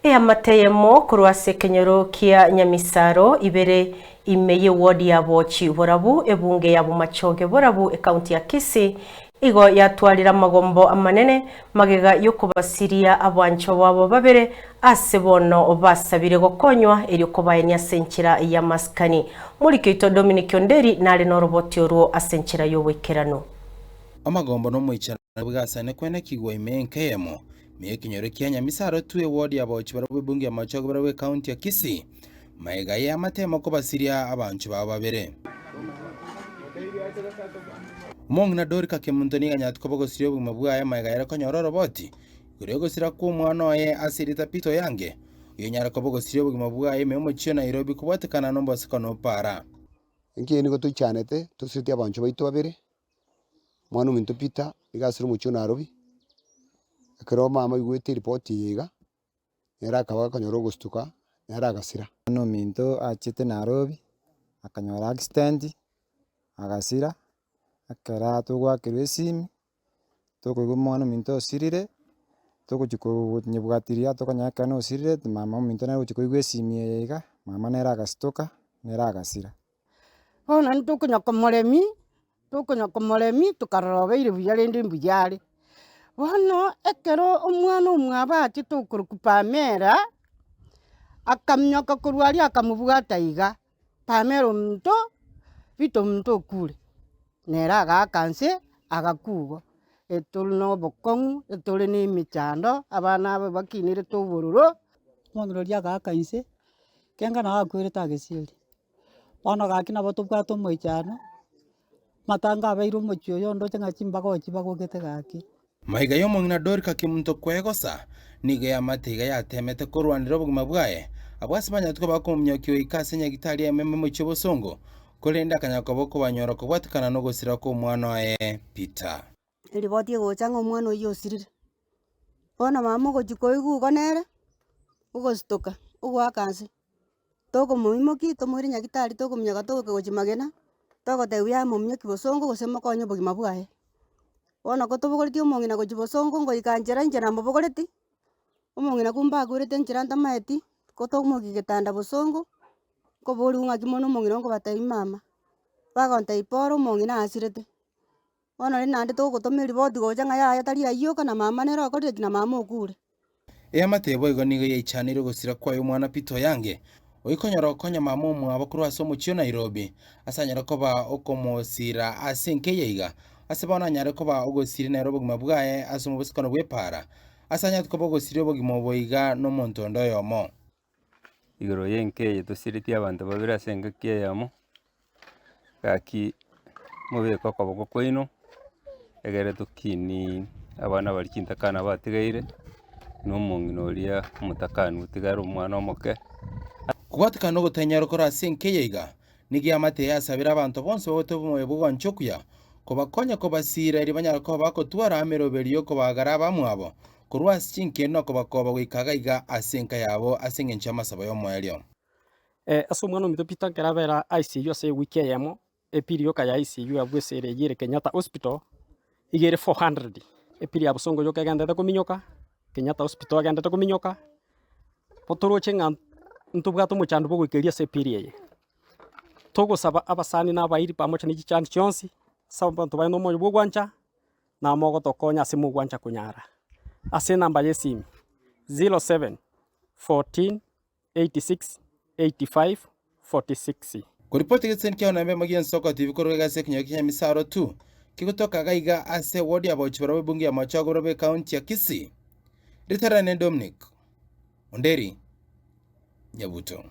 Eamate eyemo korwa ase ekenyoro kia Nyamisaro ibere ime y'eward ya Bochi Borabu, ebunge ya Bomachoge Borabu, ekaunti ya Kisii, igo yatwarire amagombo amanene magega y'okobasiria abanchwa babo babere ase bono basabire gokonywa erio kobaenia ase enchera y'amasikani. Moriki oito Dominic Onderi nare noroboti orwo ase enchera y'oboikeranu. Amagombo nomoichano bw'egasani kwenekigwa ime enka eyemo Ime y'ekenyoro kia Nyamisaro twe eward ya Bochi barabwo ebunge ya Machogu barabwo ecounty ya Kisii magega ye amatemo kobasiria abanchwa babo babere. Omong'ina Dorika Kemunto nigo anyarete koba ogosiria obogima bwaye magega ere konyora oroboti igoro y'ogosira kw'omwana oye ase erieta Peter Oyange, oyonyare koba ogosiria obogima bwaye ime y'omochie o Nairobi kobwatekana nombosekano o para. Inki nigo toichanete tosireti abanchwa baito babere. Omwana ominto Peter nigo asire omochie o Nairobi, ekero mama aigwete eripoti eye iga, nere akaba akonyora ogostuka, nere agasira. Omwana ominto achete Nairobi, akanyora accident, agasira, ekero togoakerwa esimi, tokoigwa omwana ominto osirire, togochia konyebwatiria tokonyora ekero nosirire, mama ominto nere ogochia koigwa esimi eye iga, mama nere agastuka, nere agasira. Bono ntokonya komoremia, tokonya komoremia tokarora obeire buya rende mbuya are. Bono ekero omwana omwabo achete okorokwa Pamela, akaminyoka korwa aria akamobwata iga, Pamela ominto, Peter ominto okure, nere agaaka nse agakwa igo. Etore na obokong'u, etore na emechando, abana aba bakinerete obororo. Omong'ina oria agaaka inse, kenga nabo akwerete agesieri. Bono gaki nabo tobwate omoichano, amatanga abeire omochie oyo ndoche ng'a chimbaga oo chibagogete gaki. Maiga y'omong'ina Dorika Kemunto kwegosa, nigo eamate iga yateemete korwanera obogima bwaye, abwo ase banyarete koba bakomominyokia goika ase nyagitari eyemo emochie obosongo, korende akanyara koba okobanyora kobwatekana nogosira kw'omwana oye Peter. Eriboti egocha ng'a omwana oyio osirire. Bono mama ogochia koigwa igo nere, ogostuka, ogoaka nse, tokomoimokia tomoire nyagetari tokominyoka togoika gochia magena, togotebiwa yaya mominyoki bosongo gose mokonye obogima bwaye. Bono ko tobogoretie omong'ina gochia bosongo ngoika nchera inche namobogoretie, omong'ina kumbe akwerete nchera ntamaeti, ko tomoiki getanda bosongo, nkoboriwa ng'aki mono omong'ina nkobatebia mama, bagontebia pore omong'ina asirete. Bono rende naende togotoma eripoti gocha ng'a yaya tari ayio oka na mama nere okorire ki na mama okure. Eamate boigo nigo yaichanire ogosira kwaye omwana Peter Oyange, oikonyora gokonya mama omwabo korwa ase omochie o Nairobi, ase anyare koba okomosira ase enka eye iga, ase bono anyare koba ogosiria nere obogima bwaye ase omobosokano bw'epaara, ase anyare koba ogosiria obogima obo iga nomonto onde oyomo. Igoro y'enka eye tosiretie abanto babere ase engaki eyemo, gaki mobeke okoboko kwaino, egere tokinie abana baria chintakana batigaire, na omong'ina oria omotakani otigare omwana omoke. Kobwatekana nogotanyara kore ase enka eye iga, nigo eamate eye yasabire abanto bonsi bagote omoyo bw'ogwancha okuya, kobakonya kobasiira erio banyare koba bagotwara emeroberi y'okobaagara abamwabo korwa ase chinkendo na kobakoba goika iga iga ase enka yabo ase engencho y'amasabo y'omoerio. Ase omwana ominto Peter ekero abera ICU ase ewiki eyemo, epiri yoka ya ICU abwo ase ere eyio ere Kenyatta Hospital, iga ere 400, epiri ya bosongo yoka egenderete kominyoka, Kenyatta Hospital egenderete kominyoka, bo toroche ng'a ntobwate omochando bwa ogoikeria ase epiri eye. Togosaba abasani na abairi pamoja na chichani chionsi, ase abanto bare na omoyo bwa ogwancha, na mogotokonya ase mogwancha konyara, ase enamba ya esimi, 07 14 86 85 46. Koripoti egetiseni kiao naende emagi y'ensoko TV korwa egasi ekenyoro kia Nyamisaro tu, kegotoka gaiga ase eward ya Bochi barabwo ebunge ya Machogu barabwo ecounty ya Kisii. Ritarane Dominic Onderi Nyabuto.